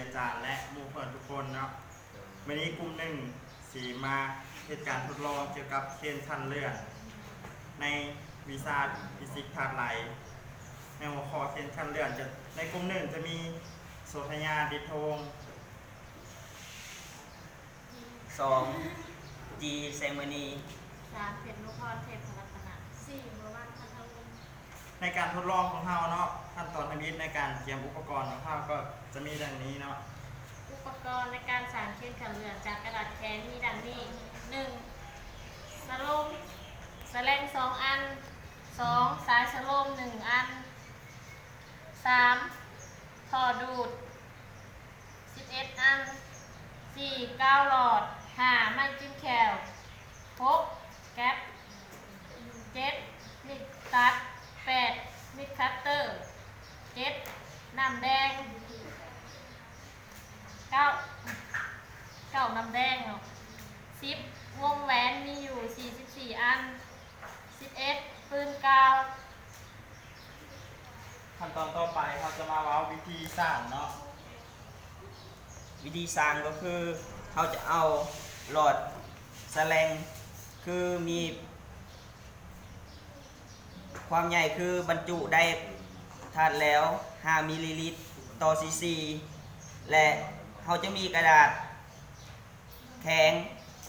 ອາຈານ ແລະ ໝູ່ເພື່ອນທຸກຄົນເນາະ. ມື້ນີ້ກຸ່ມໜຶ່ງຊິມາເຮັດການທົດລອງກ່ຽວກັບເຄນຄັນເລື່ອນ ໃນວິຊາຟີຊິກທາດໄຫຼ ໃນຫົວຂໍ້ເຄນຄັນເລື່ອນ. ຈະ ໃນກຸ່ມໜຶ່ງຈະມີ ໂສທະຍາ ດິດໂທງ, ສອງ ຈີ ແສງມະນີ, ສາມ ເພັດນຸພອນ ເທບພະລັດຕະນະ, ສີ່ ບົວວັນ ພັນທະວົງ. ໃນການທົດລອງຂອງເຮົາເນາະ, ຂັ້ນຕອນທຳອິດໃນການກຽມອຸປະກອນຂອງເຮົາກໍຈະມີດັ່ງນີ້ເນາະ. ອຸປະກອນໃນການສ້າງເຄນຄັນເລື່ອນຈາກກະດາດແຂງມີດັ່ງນີ້: ໜຶ່ງ ສະໂລມ ສະແລງສອງອັນ, ສອງ ສາຍສະໂລມໜຶ່ງອັນ, ສາມ ທໍ່ດູດ ສິບເອັດອັນ, ສີ່ ກາວຫຼອດ, ຫ້າ ໄມ້ຈິ້ມແຂ້ວ, ຫົກ ແກັບ, ເຈັດ ມີດຕັດ, ແປດ ມີດຄັດເຕີ, ເຈັດ ນ້ຳແດງ, ເກົ້າ ເກົ້າ ນ້ຳແດງເນາະ, ສິບ ວົງແຫວນມີຢູ່ສີ່ສິບສີ່ອັນ, ສິບເອັດ ປືນກາວ. ຂັ້ນຕອນຕໍ່ໄປເຮົາຈະມາເວົ້າວິທີສ້າງເນາະ. ວິທີສ້າງກໍຄືເຮົາຈະເອົາຫຼອດສະແລງ ຄືມີຄວາມໃຫຍ່ຄືບັນຈຸໄດ້ທາດແຫຼວຫ້າມິລລີລິດຕໍ່ຊີຊີ ແລະ ເຮົາຈະມີກະດາດແຂງ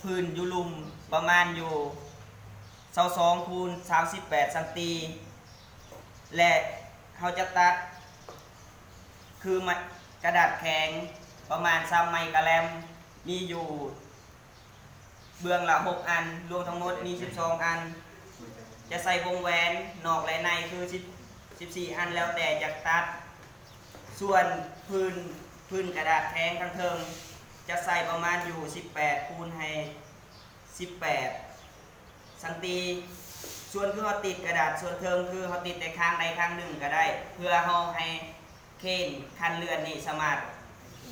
ພື້ນຢູ່ລຸ່ມປະມານຢູ່ຊາວສອງຄູນສາມສິບແປດຊັງຕີ ແລະ ເຮົາຈະຕັດຄືໄມ້ ກະດາດແຂງປະມານຊາວໄມ້ກະແລັມ ມີຢູ່ເບື້ອງລະຫົກອັນ, ລວມທັງໝົດມີສິບສອງອັນ. ຈະໃສ່ວົງແຫວນນອກ ແລະ ໃນຄືສິບ ສິບສີ່ອັນ ແລ້ວແຕ່ຈະຕັດ. ສ່ວນພື້ນ ພື້ນກະດາດແຂງທາງເທິງ ຈະໃສ່ປະມານຢູ່ສິບແປດຄູນໃຫ້ສິບແປດ ສັງຕີ. ສ່ວນຄືເຮົາຕິດກະດາດສ່ວນເທິງ ຄືເຮົາຕິດແຕ່ຂ້າງໃດຂ້າງໜຶ່ງກໍໄດ້ ເພື່ອເຮົາໃຫ້ເຄນຄັນເລື່ອນນີ້ສາມາດ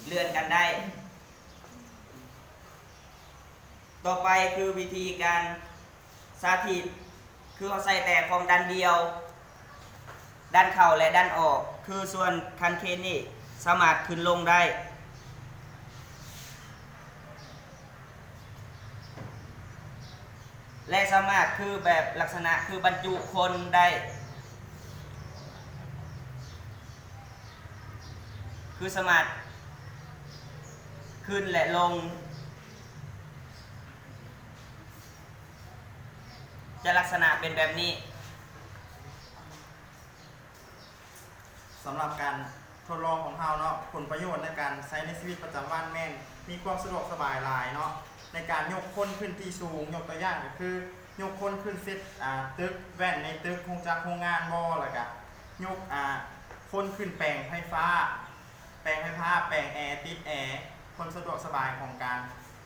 ເລື່ອນກັນໄດ້. ຕໍ່ໄປຄືວິທີການສາທິດ ຄືເຮົາໃສ່ແຕ່ຄວາມດັນດຽວ ດັນເຂົ້າ ແລະ ດັນອອກ ຄືສ່ວນຄັນເຄນນີ້ສາມາດຂຶ້ນລົງໄດ້ ແລະ ສາມາດຄືແບບລັກສະນະຄືບັນຈຸຄົນໄດ້ ຄືສາມາດຂຶ້ນ ແລະ ລົງ ຈະລັກສະນະເປັນແບບນີ້. ສຳລັບການທົດລອງຂອງເຮົາເນາະ, ຜົນປະໂຫຍດໃນການໃຊ້ໃນຊີວິດປະຈຳວັນແມ່ນມີຄວາມສະດວກສະບາຍຫຼາຍເນາະ, ໃນການຍົກຄົນຂຶ້ນທີ່ສູງ, ຍົກຕົວຢ່າງກໍຄືຍົກຄົນຂຶ້ນເຊັດ ອາ ຕຶກແວ່ນໃນຕຶກໂຮງຈັກໂຮງງານບໍ ແລ້ວກະຍົກ ອາ ຄົນຂຶ້ນແປງໄຟຟ້າ, ແປງໄຟຟ້າ, ແປງແອ, ຕິດແອ, ຄວາມສະດວກສະບາຍຂອງການ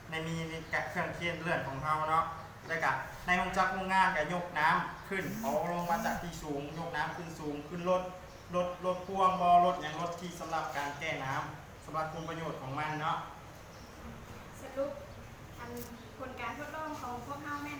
ໃນມີ ໃນກະ ເຄື່ອງເຄນເລື່ອນຂອງເຮົາເນາະ, ແລ້ວກະໃນໂຮງຈັກໂຮງງານກະຍົກນ້ຳຂຶ້ນ ເອົາລົງມາຈາກທີ່ສູງ, ຍົກນ້ຳຂຶ້ນສູງ, ຂຶ້ນລົດ, ລົດ, ລົດພ່ວງບໍ, ລົດຫຍັງ, ລົດທີ່ສຳລັບການແກ່ນ້ຳ, ສຳລັບຄຸນປະໂຫຍດຂອງມັນເນາະ. ສະຫຼຸບ ອັນ ຜົນການທົດລອງຂອງພວກເຮົາແມ່ນ